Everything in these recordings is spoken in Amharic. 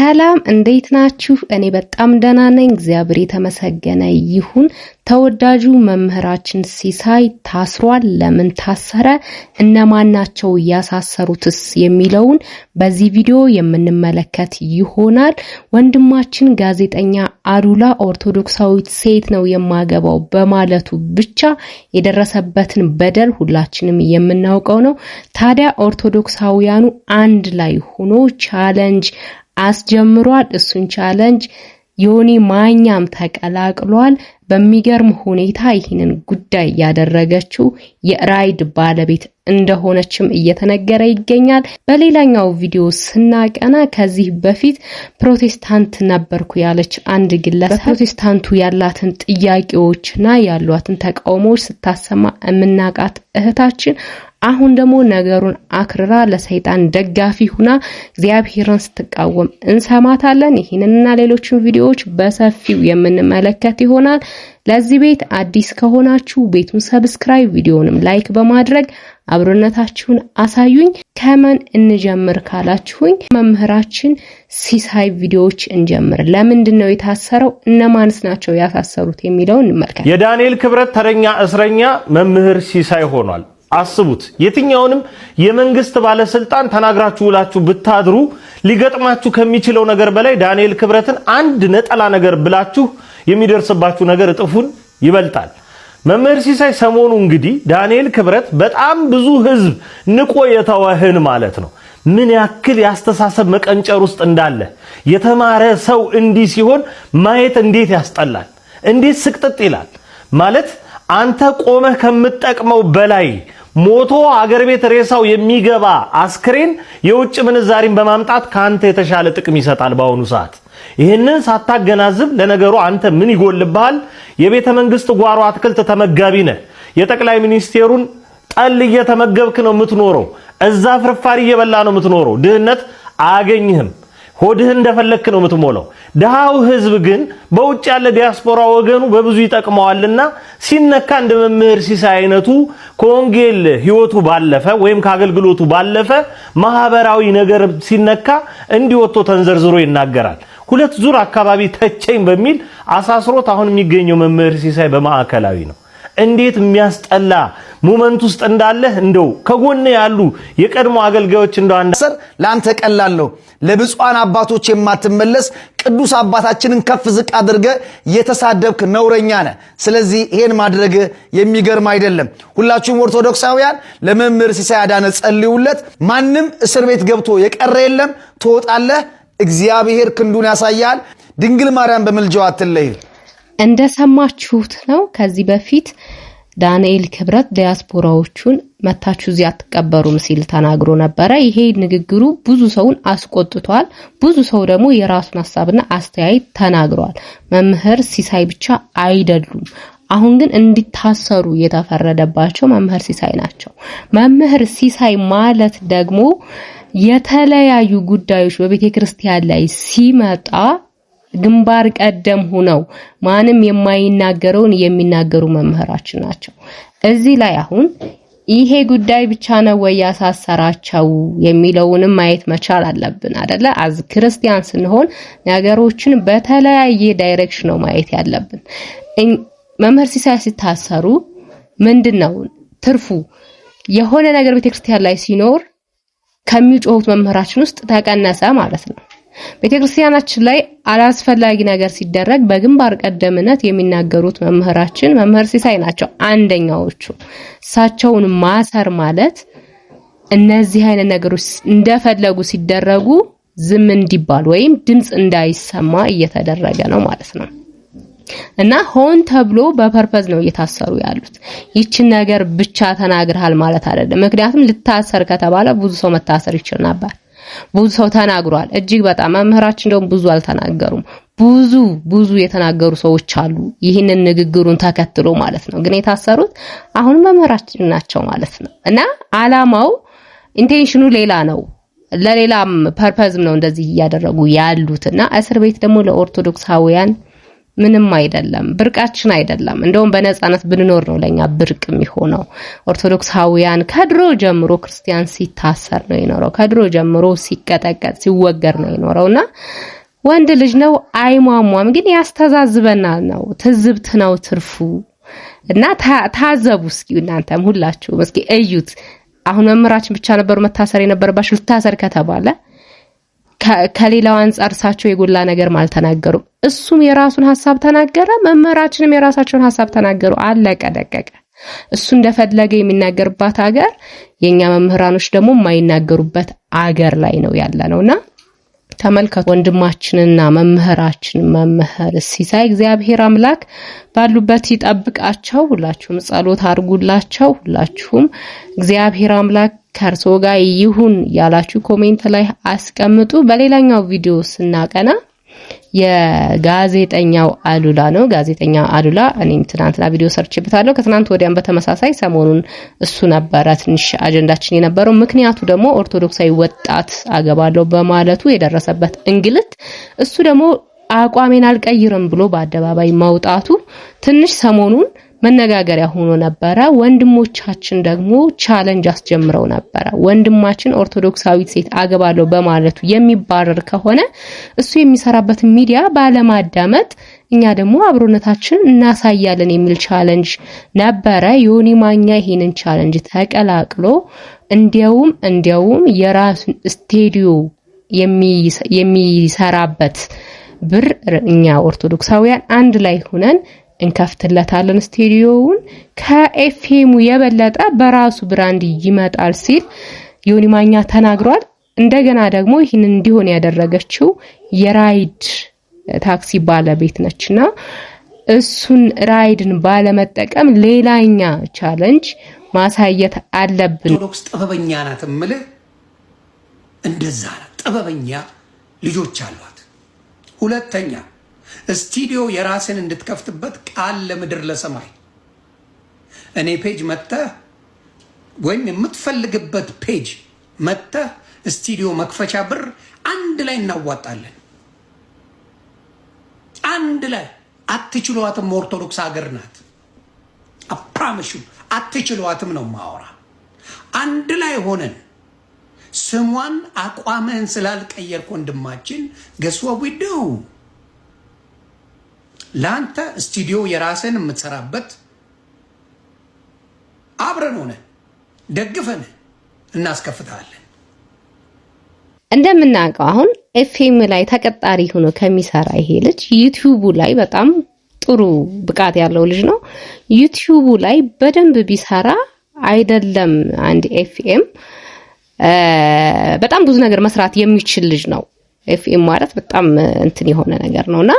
ሰላም እንዴት ናችሁ? እኔ በጣም ደህና ነኝ፣ እግዚአብሔር የተመሰገነ ይሁን። ተወዳጁ መምህራችን ሲሳይ ታስሯል። ለምን ታሰረ? እነማን ናቸው ያሳሰሩትስ? የሚለውን በዚህ ቪዲዮ የምንመለከት ይሆናል። ወንድማችን ጋዜጠኛ አሉላ ኦርቶዶክሳዊት ሴት ነው የማገባው በማለቱ ብቻ የደረሰበትን በደል ሁላችንም የምናውቀው ነው። ታዲያ ኦርቶዶክሳውያኑ አንድ ላይ ሆኖ challenge አስጀምሯል። እሱን challenge ዮኒ ማኛም ተቀላቅሏል። በሚገርም ሁኔታ ይህንን ጉዳይ ያደረገችው የራይድ ባለቤት እንደሆነችም እየተነገረ ይገኛል። በሌላኛው ቪዲዮ ስናቀና ከዚህ በፊት ፕሮቴስታንት ነበርኩ ያለች አንድ ግለሰብ በፕሮቴስታንቱ ያላትን ጥያቄዎችና ያሏትን ተቃውሞዎች ስታሰማ የምናውቃት እህታችን አሁን ደግሞ ነገሩን አክርራ ለሰይጣን ደጋፊ ሁና እግዚአብሔርን ስትቃወም እንሰማታለን። ይህንንና ሌሎችን ቪዲዮዎች በሰፊው የምንመለከት ይሆናል። ለዚህ ቤት አዲስ ከሆናችሁ ቤቱን subscribe፣ ቪዲዮንም like በማድረግ አብሮነታችሁን አሳዩኝ። ከምን እንጀምር ካላችሁኝ መምህራችን ሲሳይ ቪዲዮዎች እንጀምር። ለምንድን ነው የታሰረው? እነማንስ ናቸው ያሳሰሩት? የሚለውን እንመልከት። የዳንኤል ክብረት ተረኛ እስረኛ መምህር ሲሳይ ሆኗል። አስቡት። የትኛውንም የመንግስት ባለስልጣን ተናግራችሁ ውላችሁ ብታድሩ ሊገጥማችሁ ከሚችለው ነገር በላይ ዳንኤል ክብረትን አንድ ነጠላ ነገር ብላችሁ የሚደርስባችሁ ነገር እጥፉን ይበልጣል። መምህር ሲሳይ ሰሞኑ እንግዲህ ዳንኤል ክብረት በጣም ብዙ ህዝብ ንቆ የተወህን ማለት ነው። ምን ያክል ያስተሳሰብ መቀንጨር ውስጥ እንዳለ የተማረ ሰው እንዲህ ሲሆን ማየት እንዴት ያስጠላል! እንዴት ስቅጥጥ ይላል! ማለት አንተ ቆመህ ከምትጠቅመው በላይ ሞቶ አገር ቤት ሬሳው የሚገባ አስክሬን የውጭ ምንዛሪን በማምጣት ከአንተ የተሻለ ጥቅም ይሰጣል በአሁኑ ሰዓት። ይህንን ሳታገናዝብ ለነገሩ አንተ ምን ይጎልብሃል? የቤተ መንግስት ጓሮ አትክልት ተመጋቢ ነህ። የጠቅላይ ሚኒስቴሩን ጠል እየተመገብክ ነው የምትኖረው። እዛ ፍርፋሪ እየበላ ነው የምትኖረው። ድህነት አያገኝህም። ሆድህ እንደፈለክ ነው የምትሞላው። ድሃው ህዝብ ግን በውጭ ያለ ዲያስፖራ ወገኑ በብዙ ይጠቅመዋልና ሲነካ እንደ መምህር ሲሳይ አይነቱ ከወንጌል ህይወቱ ባለፈ ወይም ከአገልግሎቱ ባለፈ ማህበራዊ ነገር ሲነካ እንዲወጥቶ ተንዘርዝሮ ይናገራል። ሁለት ዙር አካባቢ ተቸኝ በሚል አሳስሮት አሁን የሚገኘው መምህር ሲሳይ በማዕከላዊ ነው። እንዴት የሚያስጠላ moment ውስጥ እንዳለህ እንደው ከጎን ያሉ የቀድሞ አገልጋዮች እንደው አንድ ሰር ለአንተ ቀላል ነው። ለብፁዓን አባቶች የማትመለስ ቅዱስ አባታችንን ከፍ ዝቅ አድርገ የተሳደብክ ነውረኛ ነህ። ስለዚህ ይሄን ማድረግ የሚገርም አይደለም። ሁላችሁም ኦርቶዶክሳውያን ለመምህር ሲሳይ አዳነ ጸልዩለት። ማንም እስር ቤት ገብቶ የቀረ የለም። ትወጣለህ። እግዚአብሔር ክንዱን ያሳያል። ድንግል ማርያም በምልጃዋ አትለይ። እንደሰማችሁት ነው። ከዚህ በፊት ዳንኤል ክብረት ዲያስፖራዎቹን መታችሁ እዚህ አትቀበሩም ሲል ተናግሮ ነበረ። ይሄ ንግግሩ ብዙ ሰውን አስቆጥቷል። ብዙ ሰው ደግሞ የራሱን ሀሳብና አስተያየት ተናግሯል። መምህር ሲሳይ ብቻ አይደሉም። አሁን ግን እንዲታሰሩ የተፈረደባቸው መምህር ሲሳይ ናቸው። መምህር ሲሳይ ማለት ደግሞ የተለያዩ ጉዳዮች በቤተ ክርስቲያን ላይ ሲመጣ ግንባር ቀደም ሆነው ማንም የማይናገረውን የሚናገሩ መምህራችን ናቸው። እዚህ ላይ አሁን ይሄ ጉዳይ ብቻ ነው ወይ ያሳሰራቸው የሚለውንም ማየት መቻል አለብን አደለ? as ክርስቲያን ስንሆን ነገሮችን በተለያየ direction ነው ማየት ያለብን። መምህር ሲሳይ ሲታሰሩ ምንድን ነው ትርፉ? የሆነ ነገር ቤተክርስቲያን ላይ ሲኖር ከሚጮሁት መምህራችን ውስጥ ተቀነሰ ማለት ነው። ቤተክርስቲያናችን ላይ አላስፈላጊ ነገር ሲደረግ በግንባር ቀደምነት የሚናገሩት መምህራችን መምህር ሲሳይ ናቸው አንደኛዎቹ። እሳቸውን ማሰር ማለት እነዚህ አይነት ነገሮች እንደፈለጉ ሲደረጉ ዝም እንዲባል ወይም ድምጽ እንዳይሰማ እየተደረገ ነው ማለት ነው። እና ሆን ተብሎ በ purpose ነው እየታሰሩ ያሉት። ይችን ነገር ብቻ ተናግረሃል ማለት አይደለም። ምክንያቱም ልታሰር ከተባለ ብዙ ሰው መታሰር ይችል ነበር። ብዙ ሰው ተናግሯል። እጅግ በጣም መምህራችን እንደውም ብዙ አልተናገሩም። ብዙ ብዙ የተናገሩ ሰዎች አሉ፣ ይህንን ንግግሩን ተከትሎ ማለት ነው። ግን የታሰሩት አሁን መምህራችን ናቸው ማለት ነው። እና አላማው intention ኑ ሌላ ነው። ለሌላም purpose ም ነው እንደዚህ እያደረጉ ያሉት። እና እስር ቤት ደግሞ ለኦርቶዶክሳውያን ምንም አይደለም፣ ብርቃችን አይደለም። እንደውም በነጻነት ብንኖር ነው ለኛ ብርቅ የሚሆነው። ኦርቶዶክሳውያን ከድሮ ጀምሮ ክርስቲያን ሲታሰር ነው የኖረው። ከድሮ ጀምሮ ሲቀጠቀጥ ሲወገር ነው የኖረውና ወንድ ልጅ ነው አይሟሟም፣ ግን ያስተዛዝበናል ነው፣ ትዝብት ነው ትርፉ። እና ታዘቡ እስኪ እናንተም ሁላችሁም እስኪ እዩት። አሁን መምህራችን ብቻ ነበሩ መታሰር የነበረባቸው። ልታሰር ከተባለ ከሌላው አንጻር እሳቸው የጎላ ነገር አልተናገሩም። እሱም የራሱን ሀሳብ ተናገረ፣ መምህራችንም የራሳቸውን ሀሳብ ተናገሩ። አለቀ ደቀቀ። እሱ እንደፈለገ የሚናገርባት አገር፣ የኛ መምህራኖች ደግሞ የማይናገሩበት አገር ላይ ነው ያለ ነውና ተመልከቱ። ወንድማችንና መምህራችን መምህር ሲሳይ እግዚአብሔር አምላክ ባሉበት ይጠብቃቸው። ሁላችሁም ጸሎት አድርጉላቸው። ሁላችሁም እግዚአብሔር አምላክ ከእርሶ ጋር ይሁን ያላችሁ comment ላይ አስቀምጡ። በሌላኛው ቪዲዮ ስናቀና የጋዜጠኛው አሉላ ነው። ጋዜጠኛ አሉላ እኔም ትናንትና ቪዲዮ ሰርቼበታለሁ። ከትናንት ወዲያም በተመሳሳይ ሰሞኑን እሱ ነበረ ትንሽ አጀንዳችን የነበረው። ምክንያቱ ደግሞ ኦርቶዶክሳዊ ወጣት አገባለሁ በማለቱ የደረሰበት እንግልት፣ እሱ ደግሞ አቋሜን አልቀይርም ብሎ በአደባባይ ማውጣቱ ትንሽ ሰሞኑን መነጋገሪያ ሆኖ ነበረ። ወንድሞቻችን ደግሞ challenge አስጀምረው ነበረ። ወንድማችን ኦርቶዶክሳዊት ሴት አገባለሁ በማለቱ የሚባረር ከሆነ እሱ የሚሰራበትን ሚዲያ ባለማዳመጥ እኛ ደግሞ አብሮነታችን እናሳያለን የሚል challenge ነበረ። ዮኒ ማኛ ይሄንን challenge ተቀላቅሎ እንዲያውም የራሱን ስቱዲዮ የሚሰራበት ብር እኛ ኦርቶዶክሳውያን አንድ ላይ ሆነን እንከፍትለታለን፣ ስቱዲዮውን ከኤፍኤሙ የበለጠ በራሱ brand ይመጣል ሲል ዮኒ ማኛ ተናግሯል። እንደገና ደግሞ ይህንን እንዲሆን ያደረገችው የራይድ ታክሲ ባለቤት ነችና እሱን ራይድን ባለመጠቀም ሌላኛ challenge ማሳየት አለብን። ኦርቶዶክስ ጥበበኛ ናት እምልህ እንደዛ ናት። ጥበበኛ ልጆች አሏት። ሁለተኛ ስቱዲዮ የራስን እንድትከፍትበት ቃል ለምድር ለሰማይ እኔ page መጥተህ ወይም የምትፈልግበት page መጥተህ ስቱዲዮ መክፈቻ ብር አንድ ላይ እናዋጣለን። አንድ ላይ አትችሏትም። ኦርቶዶክስ ሀገር ናት። I promise you አትችሏትም ነው ማወራ። አንድ ላይ ሆነን ስሟን አቋምህን ስላልቀየርክ ወንድማችን guess what we do፣ ለአንተ ስቱዲዮ የራስን የምትሰራበት አብረን ሆነ ደግፈን እናስከፍታለን። እንደምናውቀው አሁን ኤፍኤም ላይ ተቀጣሪ ሆኖ ከሚሰራ ይሄ ልጅ ዩቲዩቡ ላይ በጣም ጥሩ ብቃት ያለው ልጅ ነው። ዩቲዩቡ ላይ በደንብ ቢሰራ አይደለም አንድ ኤፍኤም በጣም ብዙ ነገር መስራት የሚችል ልጅ ነው። ኤፍኤም ማለት በጣም እንትን የሆነ ነገር ነውና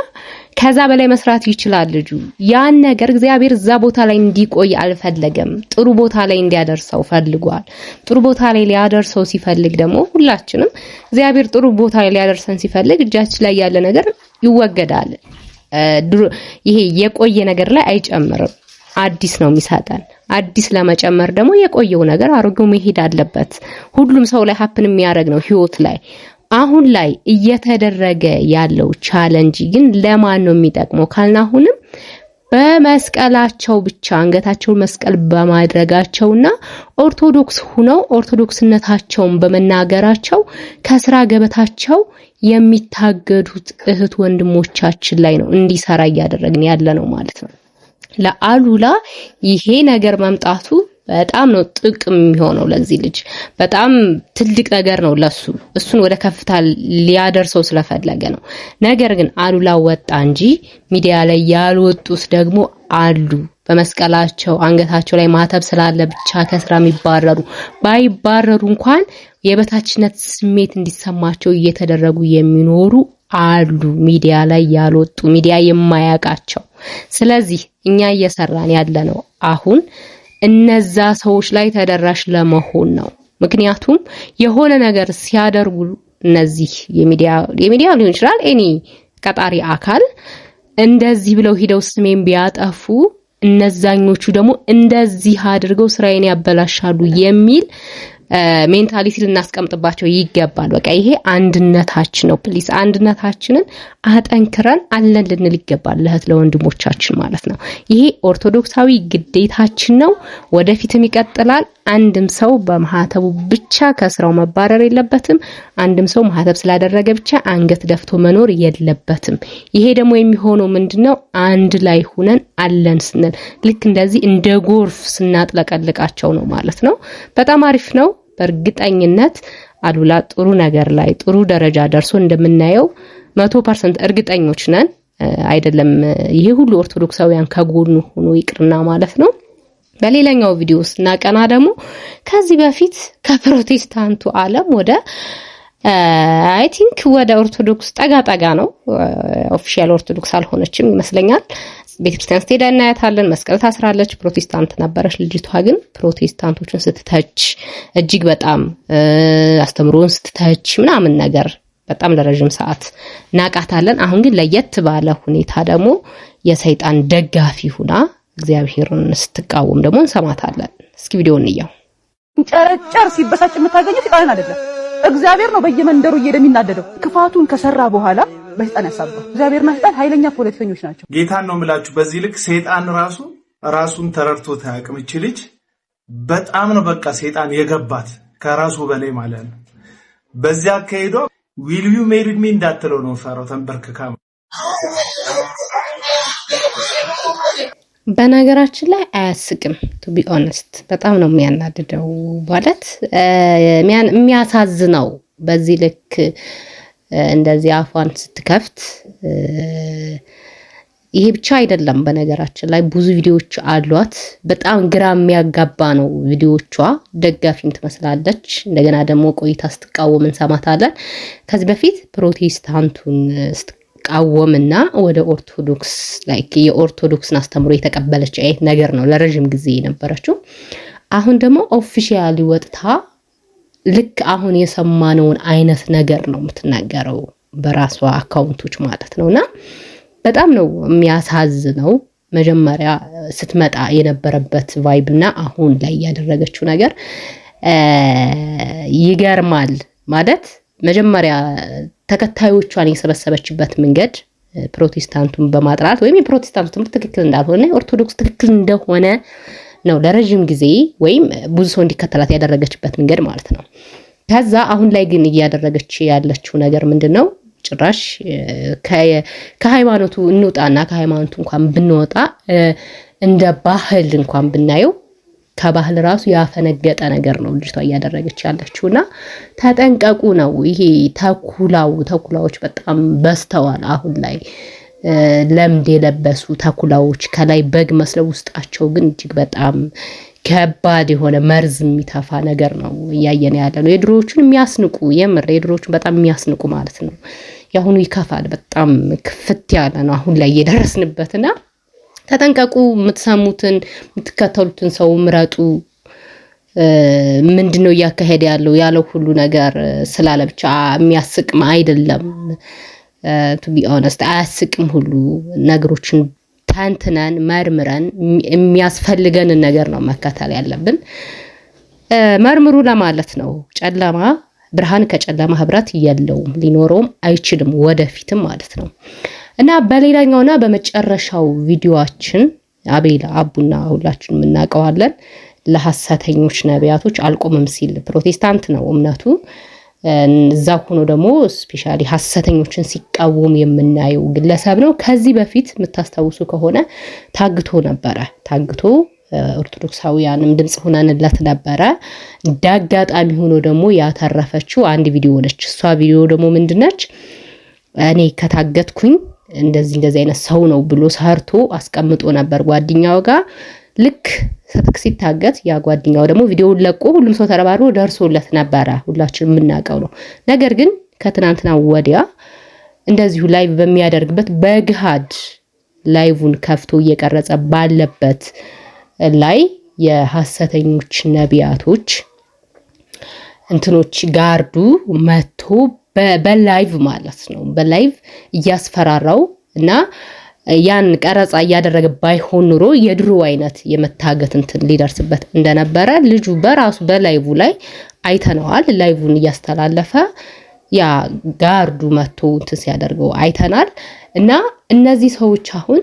ከዛ በላይ መስራት ይችላል ልጁ። ያን ነገር እግዚአብሔር እዛ ቦታ ላይ እንዲቆይ አልፈለገም። ጥሩ ቦታ ላይ እንዲያደርሰው ፈልጓል። ጥሩ ቦታ ላይ ሊያደርሰው ሲፈልግ ደግሞ ሁላችንም እግዚአብሔር ጥሩ ቦታ ላይ ሊያደርሰን ሲፈልግ እጃችን ላይ ያለ ነገር ይወገዳል። ይሄ የቆየ ነገር ላይ አይጨምርም። አዲስ ነው የሚሰጠን። አዲስ ለመጨመር ደግሞ የቆየው ነገር አሮጌው መሄድ አለበት። ሁሉም ሰው ላይ happen የሚያደርግ ነው ህይወት ላይ። አሁን ላይ እየተደረገ ያለው challenge ግን ለማን ነው የሚጠቅመው ካልን አሁንም በመስቀላቸው ብቻ አንገታቸውን መስቀል በማድረጋቸውና ኦርቶዶክስ ሁነው ኦርቶዶክስነታቸውን በመናገራቸው ከስራ ገበታቸው የሚታገዱት እህት ወንድሞቻችን ላይ ነው እንዲሰራ እያደረግን ያለ ነው ማለት ነው። ለአሉላ ይሄ ነገር መምጣቱ በጣም ነው ጥቅም የሚሆነው ለዚህ ልጅ፣ በጣም ትልቅ ነገር ነው ለሱ፣ እሱን ወደ ከፍታ ሊያደርሰው ስለፈለገ ነው። ነገር ግን አሉላ ወጣ እንጂ ሚዲያ ላይ ያልወጡት ደግሞ አሉ። በመስቀላቸው አንገታቸው ላይ ማተብ ስላለ ብቻ ከስራ የሚባረሩ፣ ባይባረሩ እንኳን የበታችነት ስሜት እንዲሰማቸው እየተደረጉ የሚኖሩ አሉ፣ ሚዲያ ላይ ያልወጡ፣ ሚዲያ የማያውቃቸው። ስለዚህ እኛ እየሰራን ያለ ነው አሁን እነዛ ሰዎች ላይ ተደራሽ ለመሆን ነው። ምክንያቱም የሆነ ነገር ሲያደርጉ እነዚህ የሚዲያ ሊሆን ይችላል any ቀጣሪ አካል እንደዚህ ብለው ሂደው ስሜን ቢያጠፉ እነዛኞቹ ደግሞ እንደዚህ አድርገው ስራዬን ያበላሻሉ የሚል Mentality ልናስቀምጥባቸው ይገባል። በቃ ይሄ አንድነታችን ነው። Please አንድነታችንን አጠንክረን አለን ልንል ይገባል፣ ለእህት ለወንድሞቻችን ማለት ነው። ይሄ ኦርቶዶክሳዊ ግዴታችን ነው። ወደፊትም ይቀጥላል። አንድም ሰው በማህተቡ ብቻ ከስራው መባረር የለበትም። አንድም ሰው ማህተብ ስላደረገ ብቻ አንገት ደፍቶ መኖር የለበትም። ይሄ ደግሞ የሚሆነው ምንድነው? አንድ ላይ ሁነን አለን ስንል ልክ እንደዚህ እንደ ጎርፍ ስናጥለቀልቃቸው ነው ማለት ነው። በጣም አሪፍ ነው። በእርግጠኝነት አሉላ ጥሩ ነገር ላይ ጥሩ ደረጃ ደርሶ እንደምናየው 100% እርግጠኞች ነን። አይደለም ይሄ ሁሉ ኦርቶዶክሳውያን ከጎኑ ሆኖ ይቅርና ማለት ነው። በሌላኛው ቪዲዮ ስናቀና ደግሞ ከዚህ በፊት ከፕሮቴስታንቱ ዓለም ወደ I think ወደ ኦርቶዶክስ ጠጋ ጠጋ ነው። Official ኦርቶዶክስ አልሆነችም ይመስለኛል። ቤተክርስቲያን ስትሄድ እናያታለን። መስቀል ታስራለች። ፕሮቴስታንት ነበረች ልጅቷ። ግን ፕሮቴስታንቶችን ስትተች እጅግ በጣም አስተምሮን ስትተች ምናምን ነገር በጣም ለረዥም ሰዓት እናቃታለን። አሁን ግን ለየት ባለ ሁኔታ ደግሞ የሰይጣን ደጋፊ ሁና እግዚአብሔርን ስትቃወም ደግሞ እንሰማታለን። እስኪ ቪዲዮ እንየው። ጨረጨር ሲበሳጭ የምታገኘው ሰይጣንን አይደለም፣ እግዚአብሔር ነው። በየመንደሩ እየሄደ የሚናደደው ክፋቱን ከሰራ በኋላ በሰይጣን ያሳባል። እግዚአብሔርና ሰይጣን ኃይለኛ ፖለቲከኞች ናቸው። ጌታን ነው የምላችሁ። በዚህ ልክ ሰይጣን ራሱ ራሱን ተረድቶት አያውቅም። እቺ ልጅ በጣም ነው በቃ ሰይጣን የገባት ከራሱ በላይ ማለት ነው። በዚያ አካሄዷ "Will you marry me" እንዳትለው ነው ፈራው ተንበርክካ። በነገራችን ላይ አያስቅም። To be honest በጣም ነው የሚያናድደው፣ ማለት የሚያሳዝነው በዚህ ልክ እንደዚህ አፏን ስትከፍት። ይሄ ብቻ አይደለም። በነገራችን ላይ ብዙ ቪዲዮዎች አሏት። በጣም ግራ የሚያጋባ ነው ቪዲዮዎቿ። ደጋፊም ትመስላለች። እንደገና ደግሞ ቆይታ ስትቃወም እንሰማታለን። ከዚህ በፊት ፕሮቴስታንቱን ስትቃወምና ወደ ኦርቶዶክስ like የኦርቶዶክስን አስተምሮ የተቀበለች አይነት ነገር ነው ለረዥም ጊዜ የነበረችው። አሁን ደግሞ officially ወጥታ ልክ አሁን የሰማነውን አይነት ነገር ነው የምትናገረው በራሷ account ኦች ማለት ነው። እና በጣም ነው የሚያሳዝነው። መጀመሪያ ስትመጣ የነበረበት vibe እና አሁን ላይ ያደረገችው ነገር ይገርማል። ማለት መጀመሪያ ተከታዮቿን የሰበሰበችበት መንገድ ፕሮቴስታንቱን በማጥራት ወይም የፕሮቴስታንቱ ትምህርት ትክክል እንዳልሆነ ኦርቶዶክስ ትክክል እንደሆነ ነው ለረዥም ጊዜ ወይም ብዙ ሰው እንዲከተላት ያደረገችበት መንገድ ማለት ነው። ከዛ አሁን ላይ ግን እያደረገች ያለችው ነገር ምንድን ነው? ጭራሽ ከሃይማኖቱ እንውጣና ከሃይማኖቱ እንኳን ብንወጣ እንደ ባህል እንኳን ብናየው ከባህል ራሱ ያፈነገጠ ነገር ነው ልጅቷ እያደረገች ያለችው እና ተጠንቀቁ ነው። ይሄ ተኩላዎች በጣም በዝተዋል አሁን ላይ። ለምድ የለበሱ ተኩላዎች ከላይ በግ መስለው ውስጣቸው ግን እጅግ በጣም ከባድ የሆነ መርዝ የሚተፋ ነገር ነው እያየን ያለ ነው። የድሮዎቹን የሚያስንቁ፣ የምር የድሮዎቹን በጣም የሚያስንቁ ማለት ነው። የአሁኑ ይከፋል። በጣም ክፍት ያለ ነው አሁን ላይ እየደረስንበትና ተጠንቀቁ። የምትሰሙትን የምትከተሉትን ሰው ምረጡ። ምንድን ነው እያካሄደ ያለው ያለው ሁሉ ነገር ስላለ ብቻ የሚያስቅም አይደለም። To be honest አያስቅም። ሁሉ ነገሮችን ተንትነን መርምረን የሚያስፈልገንን ነገር ነው መከተል ያለብን። መርምሩ ለማለት ነው። ጨለማ ብርሃን ከጨለማ ህብረት የለውም፣ ሊኖረውም አይችልም ወደፊትም ማለት ነው። እና በሌላኛውና በመጨረሻው ቪዲዮአችን አቤል አቡና ሁላችንም እናውቀዋለን። ለሐሰተኞች ነቢያቶች አልቆምም ሲል፣ ፕሮቴስታንት ነው እምነቱ። እዛ ሆኖ ደግሞ specially ሐሰተኞችን ሲቃወም የምናየው ግለሰብ ነው። ከዚህ በፊት የምታስታውሱ ከሆነ ታግቶ ነበረ። ታግቶ ኦርቶዶክሳውያንም ድምፅ ሆነንለት ነበረ። እንዳጋጣሚ ሆኖ ደግሞ ያተረፈችው አንድ ቪዲዮ ነች። እሷ ቪዲዮ ደግሞ ምንድነች? እኔ ከታገትኩኝ እንደዚህ እንደዚህ አይነት ሰው ነው ብሎ ሰርቶ አስቀምጦ ነበር ጓደኛው ጋር። ልክ ሲታገት ያ ጓደኛው ደግሞ ቪዲዮውን ለቆ ሁሉም ሰው ተረባርቦ ደርሶለት ነበረ። ሁላችን የምናውቀው ነው። ነገር ግን ከትናንትና ወዲያ እንደዚሁ live በሚያደርግበት በግሃድ live ን ከፍቶ እየቀረጸ ባለበት ላይ የሐሰተኞች ነቢያቶች እንትኖች guard ኡ መጥቶ በ live ማለት ነው በ live እያስፈራራው እና ያን ቀረጻ እያደረገ ባይሆን ኑሮ የድሮ አይነት የመታገት እንትን ሊደርስበት እንደነበረ ልጁ በራሱ በ live ላይ አይተነዋል። Live ን እያስተላለፈ ያ guard ኡ መጥቶ እንትን ሲያደርገው አይተናል። እና እነዚህ ሰዎች አሁን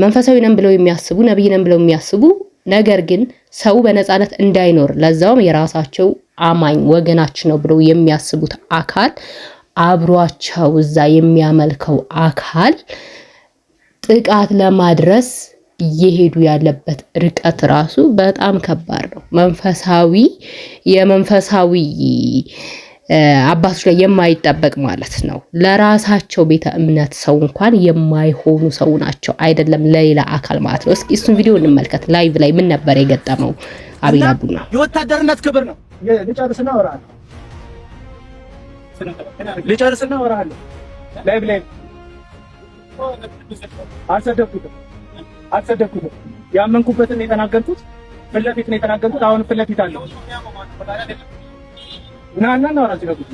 መንፈሳዊ ነን ብለው የሚያስቡ፣ ነብይ ነን ብለው የሚያስቡ፣ ነገር ግን ሰው በነፃነት እንዳይኖር፣ ለዛውም የራሳቸው አማኝ ወገናችን ነው ብለው የሚያስቡት አካል፣ አብሯቸው እዛ የሚያመልከው አካል ጥቃት ለማድረስ እየሄዱ ያለበት ርቀት ራሱ በጣም ከባድ ነው። የመንፈሳዊ አባቶች ላይ የማይጠበቅ ማለት ነው። ለራሳቸው ቤተ እምነት ሰው እንኳን የማይሆኑ ሰው ናቸው፣ አይደለም ለሌላ አካል ማለት ነው። እስኪ እሱን ቪዲዮ እንመልከት። Live ላይ ምን ነበር የገጠመው አቤል አቡና? የወታደርነት ክብር ነው። ልጨርስና አወራለሁ። ልጨርስና አወራለሁ። Live ላይ አልሰደብኩትም፣ አልሰደብኩትም። ያመንኩበትን የተናገርኩት ፊት ለፊት ነው የተናገርኩት። አሁን ፊት ለፊት አለው። ና እና እናወራ። እዚህ ጋር ቁጭ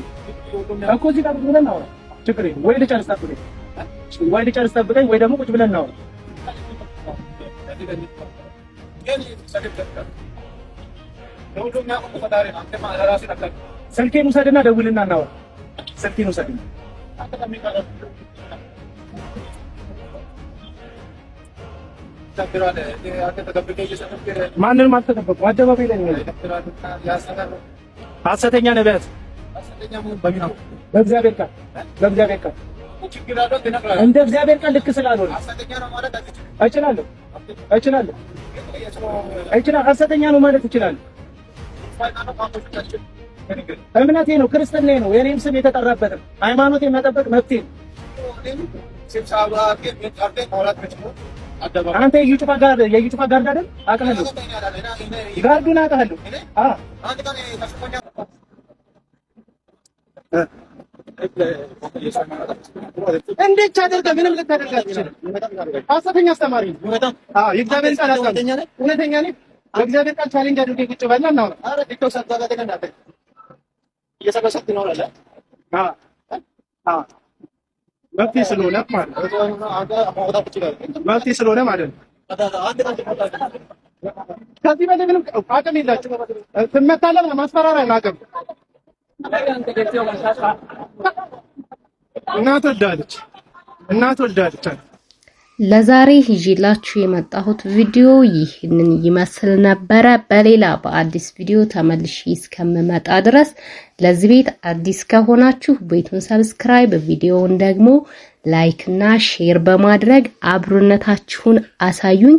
እኮ እዚህ ጋር ቁጭ ብለን እናወራ። ችግር የለም። ወይ ልጨርስ ጠብቀኝ፣ ወይ ልጨርስ ጠብቀኝ፣ ወይ ደግሞ ቁጭ ብለን እናወራ። ስልኬን ውሰድና ደውልና እናወራ። ስልኬን ውሰድና። ማንንም አልተጠበቁም። አደባባይ ላይ ነው። ሐሰተኛ ነቢያት በእግዚአብሔር ቃል፣ በእግዚአብሔር ቃል፣ እንደ እግዚአብሔር ቃል ልክ ስላልሆነ እችላለሁ፣ እችላለሁ፣ እችላለሁ። ሐሰተኛ ነው ማለት እችላለሁ። እምነቴ ነው፣ ክርስትናዬ ነው። የኔም ስም የተጠራበት ነው። ሃይማኖቴን መጠበቅ መብቴ ነው። አንተ የኢዩ ጩፋ guard፣ የኢዩ ጩፋ guard አይደል? አውቃለሁ፣ guard ኡን አውቃለሁ። አዎ። እንዴት አደርገህ ምንም ልታደርግ አትችልም። ሐሰተኛ አስተማሪ ነው። አዎ፣ የእግዚአብሔር ቃል አስተማሪ እውነተኛ ነኝ። በእግዚአብሔር ቃል challenge አድርጌ ቁጭ በልና እናውራ። አዎ አዎ፣ መብቴ ስለሆነ ማለት ነው። መብቴ ስለሆነ ማለት ነው። ከዚህ በላይ ምንም አቅም የላችሁ። ትመታለህ፣ ማስፈራሪያ ነው አቅም። እናት ወልዳለች፣ እናት ወልዳለች። ለዛሬ ይዤላችሁ የመጣሁት ቪዲዮ ይህንን ይመስል ነበረ። በሌላ በአዲስ ቪዲዮ ተመልሼ እስከምመጣ ድረስ ለዚህ ቤት አዲስ ከሆናችሁ ቤቱን subscribe፣ ቪዲዮውን ደግሞ like እና share በማድረግ አብሮነታችሁን አሳዩኝ።